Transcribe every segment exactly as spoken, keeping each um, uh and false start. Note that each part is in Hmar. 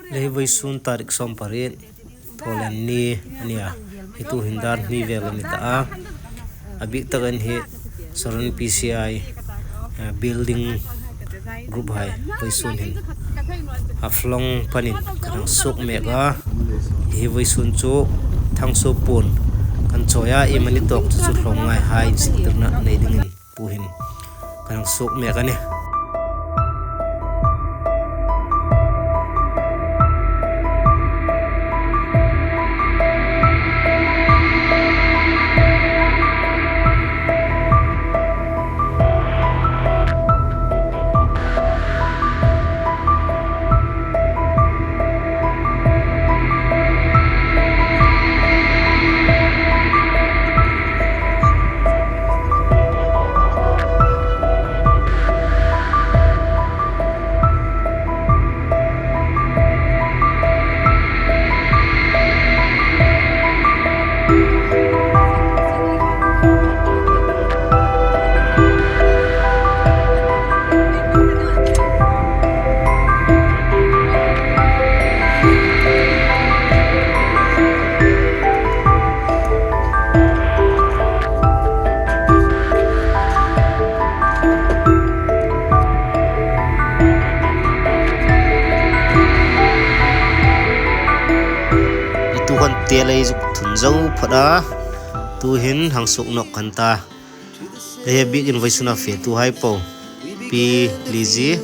Le hi vawisun tarik sawm pariet, Thawleni a nih a. Hi tuhin dar hni vel a ni ta a. A bik takin hi Saron P C I, eh, building group hai vawisun hin Haflong panin kan hang suok mek a. Hi vawisun chu Thangsuo puon kan chawi a, iemani tawk chu chu hlawm ngai hai insiktirna nei dingin tuhin kan hang suok mek a nih. I tu kan te lei zuk thun zo phawt a, tuhin hang suok nawk kan ta. He bikin vawisuna fetuhai po, Pi Lizzy,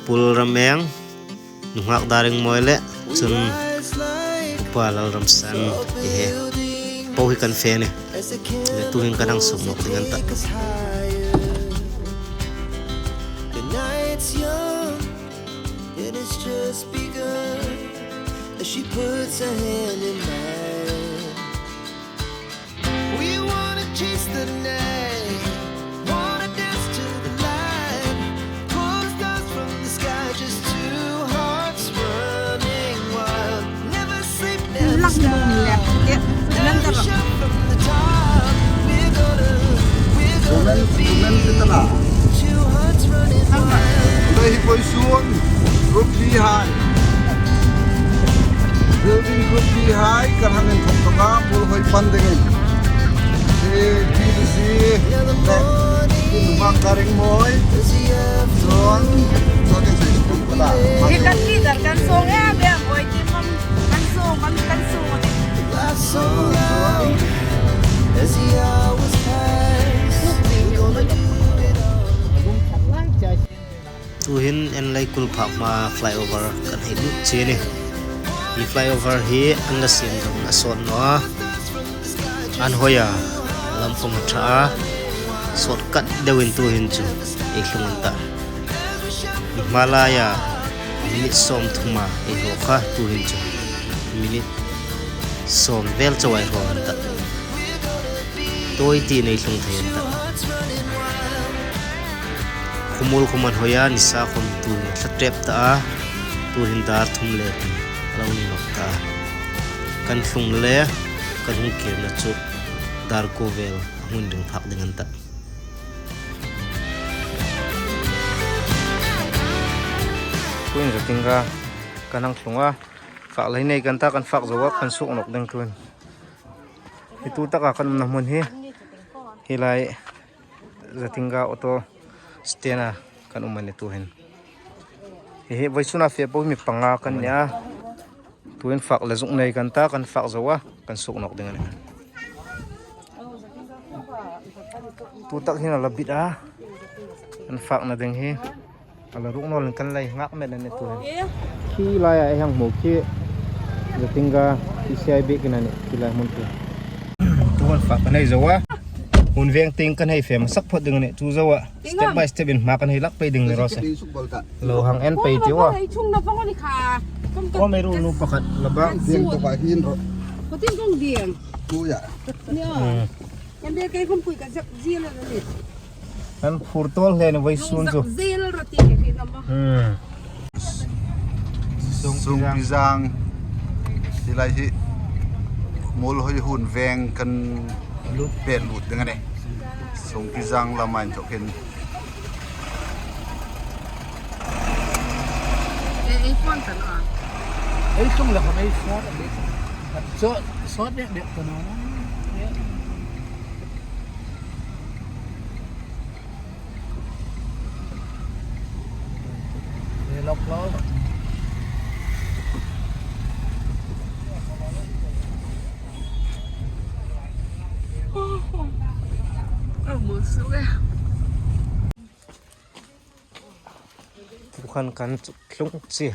Pu Lalrameng, nunghak Daringmawi le chun Upa Lalramsan, hi he po hi kan fe a nih. Le tuhin kan hang suok nawk ding an tah. The night's young, and it's just begun. As she puts her hand in mine. We wanna chase the night, wanna dance to the light. Pull the stars from the sky, just two hearts running wild. Never sleep, never stop. Never shut from the top. We're gonna, we're gonna be two hearts running wild. Hi vawisun group B hai. Building group B hai kan hang inthok tawk a, Muolhoi pan dingin. Hi P D C le nunghak Daringmawi. Chuan, chuan kan sawng e, a bia mawi ti khawm kan sawng, kan, kan sawng a ni. Tuhin Enleikul phak hma flyover kan hei lut che a nih. Hi flyover hi an la siem dawng a sawt naw a. An hoi a, lam khawm a ṭha a. Sawt kat deuin tuhin chu ei hlung an tah. Hma laia minute sawmthum a ei hlawk a, tuhin chu minute sawm vel chauh ei hlawk an tah. Tawi tiin ei hlung thei an tah. Khawmuol khawm an hoi a, nisa khawm tuhin a thla ṭep ta a, tuhin dar thum le hnih a lo ni nawk ta. Kan hlungna le kan hung kirna chu dar kuo vel a hmun ring phak ding an tah. Tuhin Zatinga kan hang hlung a, fak lai nei kan ta, kan fak zo a, kan suok nawk ding tuhin. Hi tu taka kan umna hmun hi, hi lai Zatinga auto stand-a kan um a ni tuhin. Hi hi vawisuna fe po mi panga kan ni a. Tuhin fak la zuk nei kan ta, kan fak zo a, kan suok nawk ding a nih. Tu tak hin a la bit a, kan fakna ding hi. A la ruk nawlin kan la nghak met a ni tuhin. Khi laia ei hang hmu khi Zatinga P C I bikin a nih, khi lai hmun khi. Tu kan fak kan hei zo a. Hun veng tieng kan hei fe masak phawt ding a nih, chu zo a. Step by step in hma kan hei lak pei ding ni raw se. Lo hang en pei ti u a. Ko mei ru nu pakhat la ba. Ding to ka hin ro. Ko tin kong ding. Tu ya. Ni o. Hmm. Kan be kai khum pui ka zak zi la ni. Kan phur tawl hle ni vawisun chu. Zak zi la ro ti ke khi na ma. Hmm. Songpizang. Hi lai hi Muolhoi hun veng kan lut pet lut ding a nih. Songpizang lam a inthawk hin. E, e, phone ta naw. Ei tung le khom ei sawt a bik. Sawt, sawt bek bek ta naw. Ei lok lok. Bukhan kan tlung chi.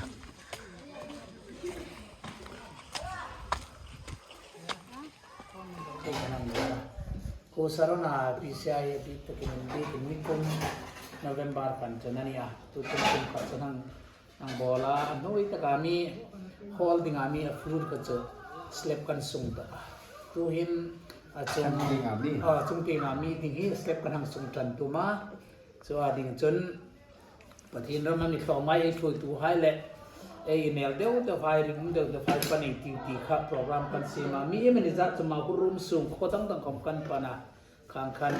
Ko Sarona P C I a bik takin, bik takin mi kum November khan chu a ni a. Tu kum kum khat chu hang, hang bawla, a nuoi taka mi hall dinga mi a fruit kha chu slab kan sung ta. Tuhin a chung, chung tienga mi, a chung tienga mi ding hi slab kan hang sung ṭan tum a. Chu a ding chun Pathien rama mi tlawmngai ei ṭhuoituhai le ei inel deu deu hai, ring um deu deu hai pan ei tiu ti kha program kan siem a. Mi em ni zat chu ma hu rum sung khaw dang dang khom kan pan a. Khang khan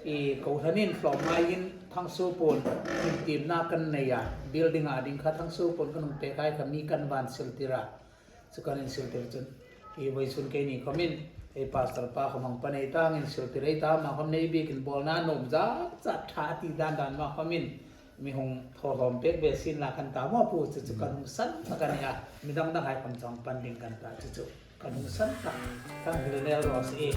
i kohranin tlawmngaiin Thangsuo puon intiemna kan nei a. Building a ding kha Thangsuo puon kan hung pek hai kha mi kan van siltir a. Chu kan insiltir chun, i vawisun keini khomin, ei pastor pa khom hang pan ei ta, insiltir ei ta, ama khom nei bikin bawlna nuom zat zat ṭha ti dan dan ama khomin, mi hung thaw hlawm pek ve sien la kan ta maw pu, chu chu kan hung san tak a ni a, mi dang dang hai khom chang pan ding kan ta chu chu kan hung san tak. Kan hung le nel ro si.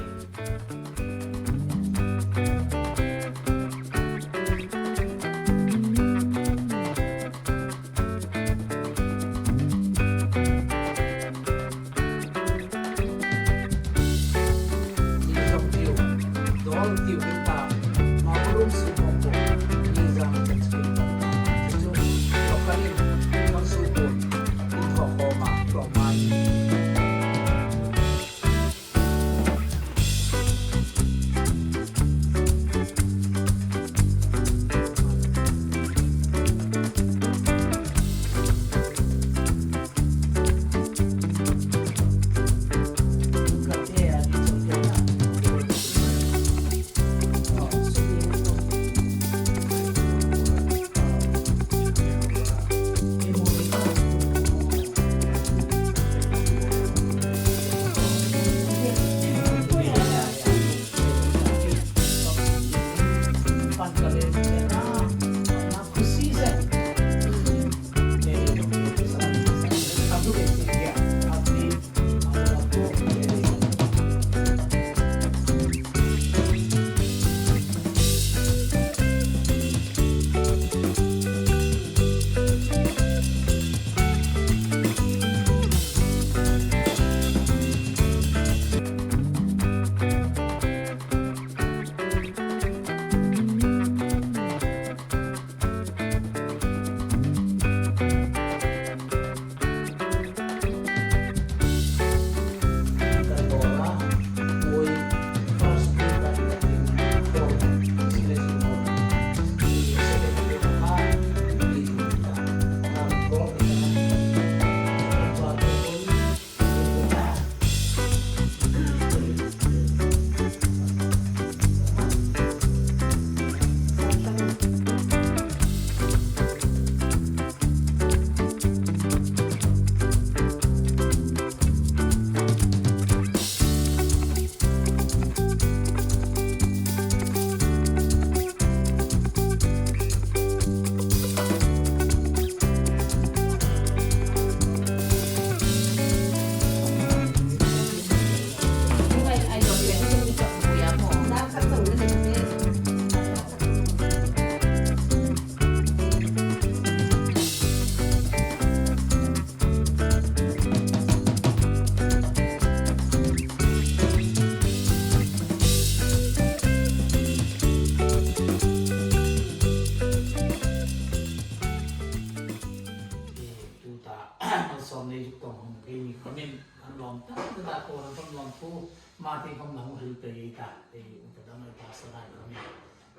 Tuta, Malsawm nei zuk tawng hung keini khomin, kan lawm tak tak a, ko ram khom lawmthu, ma ti khom la hung hril pei ta, ei upa dam ei pastor hai khomin.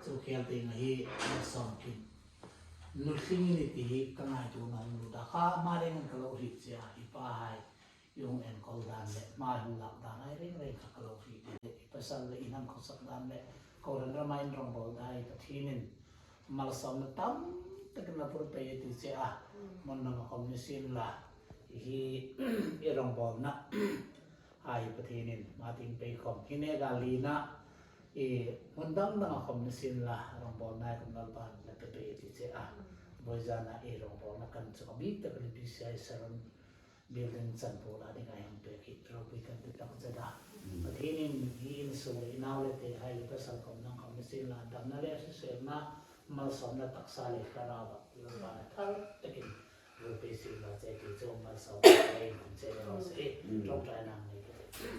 Chu khel te nga hi, Malsawm kin. Nu tling ni ti hi ka ngaituona hung lut a, kha ma reng ka lo hriet che a, i pa hai, i hung enkawl dan le, ma hung lak dan hai reng reng kha ka lo hriet le, i pasal le, i nam khawsak dan le, kohran rama in rawngbawl dai Pathienin malsawmna tam takin la pur pei ti che a, hmun lam a khom ni sien la, Hi i rongbawlna a hi Pathienin ma ting pei khawm hi neka lina i hmun dang danga khawm ni sien la, rongbawlna i khawm Lalpan la pe pei ti che a. Vawizana i rongbawlna kan chu a bik tak ni P C I Saron Building chanpuol a dinga hang pek hi ropui kan ti tak che a. Pathienin hi insung le i nau le tehai le pasal khawm nang khawm ni sien la, damna le hriselna, malsawmna taksa le thlarauva Lalpan a thar takin ropui sien la che ti chu malsawmna le khawm che raw se. Ṭawngṭaina nei ka tih.